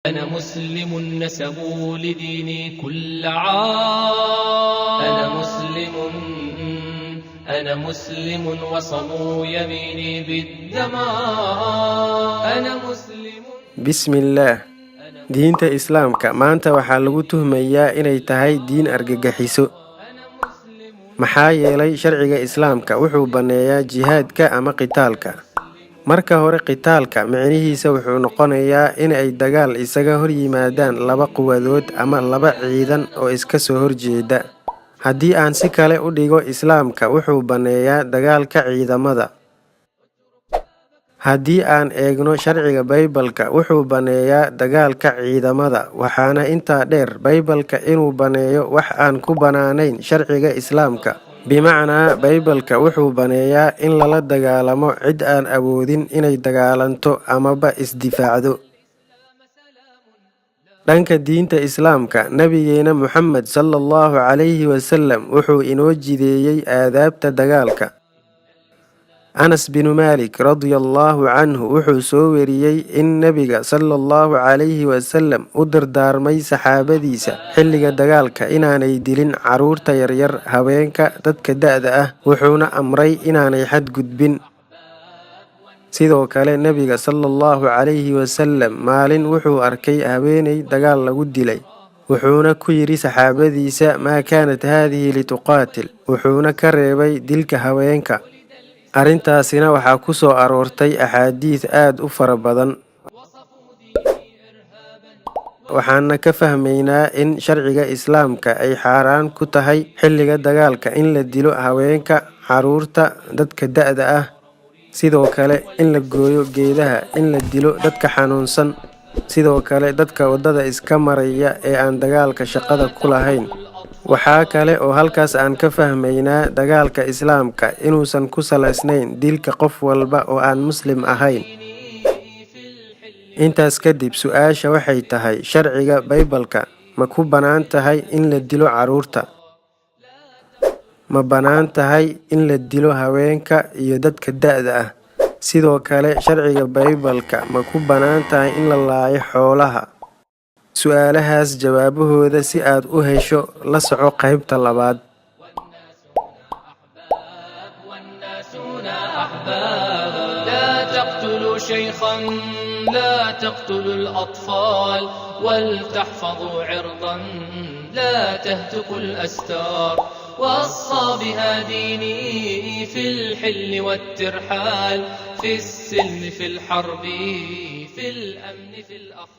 أنا مسلم نسبوا لديني كل عار. أنا مسلم، أنا مسلم وصموا يميني بالدمار. أنا مسلم. Bismillaah. Diinta Islaamka maanta waxaa lagu tuhmayaa inay tahay diin argagixiso, maxaa yeelay sharciga Islaamka wuxuu banneeyaa jihaadka ama qitaalka. Marka hore, qitaalka micnihiisa wuxuu noqonayaa in ay dagaal isaga hor yimaadaan laba quwadood ama laba ciidan oo iska soo horjeeda. Haddii aan si kale u dhigo, Islaamka wuxuu banneeyaa dagaalka ciidamada. Haddii aan eegno sharciga Baybalka, wuxuu banneeyaa dagaalka ciidamada. Waxaana intaa dheer Baybalka inuu banneeyo wax aan ku bannaanayn sharciga Islaamka. Bimacnaa, Baybalka wuxuu banneeyaa in lala dagaalamo cid aan awoodin inay dagaalanto amaba is-difaacdo. Dhanka diinta Islaamka, Nabigeena Muxamed sallallahu calayhi wasalam wuxuu inoo jideeyey aadaabta dagaalka. Anas binu Maalik radiyallahu canhu wuxuu soo wariyey in Nabiga sallallahu calayhi wasalam u dardaarmay saxaabadiisa xilliga dagaalka inaanay dilin carruurta yaryar, haweenka, dadka da'da ah, wuxuuna amray inaanay xadgudbin. Sidoo kale, Nabiga sallallahu calayhi wasalam maalin wuxuu arkay haweeney dagaal lagu dilay, wuxuuna ku yidhi saxaabadiisa: "Maa kaanat haadihi lituqaatil." Wuxuuna ka reebay dilka haweenka. Arrintaasina waxaa ku soo aroortay axaadiis aad u fara badan. Waxaana ka fahmaynaa in sharciga Islaamka ay xaaraan ku tahay xilliga dagaalka in la dilo haweenka, carruurta, dadka da'da ah, sidoo kale in la gooyo geedaha, in la dilo dadka xanuunsan, sidoo kale dadka waddada iska maraya ee aan dagaalka shaqada ku lahayn. Waxaa kale oo halkaas aan ka fahmaynaa dagaalka Islaamka inuusan ku salaysnayn dilka qof walba oo aan Muslim ahayn. Intaas kadib, su-aasha waxay tahay: sharciga Baybalka ma ku bannaan tahay in la dilo carruurta? Ma bannaan tahay in la dilo haweenka iyo dadka da'da ah? Sidoo kale, sharciga Baybalka ma ku bannaan tahay in la laayo xoolaha? Su-aalahaas jawaabahooda si aad u hesho, la soco qaybta labaad. والناس أحباب. لا تقتلوا شيخا، لا تقتلوا الأطفال، ولتحفظوا عرضا، لا تهتكوا الأستار. وصى بها ديني في الحل والترحال، في السلم، في الحرب، في الأمن، في الأخطار.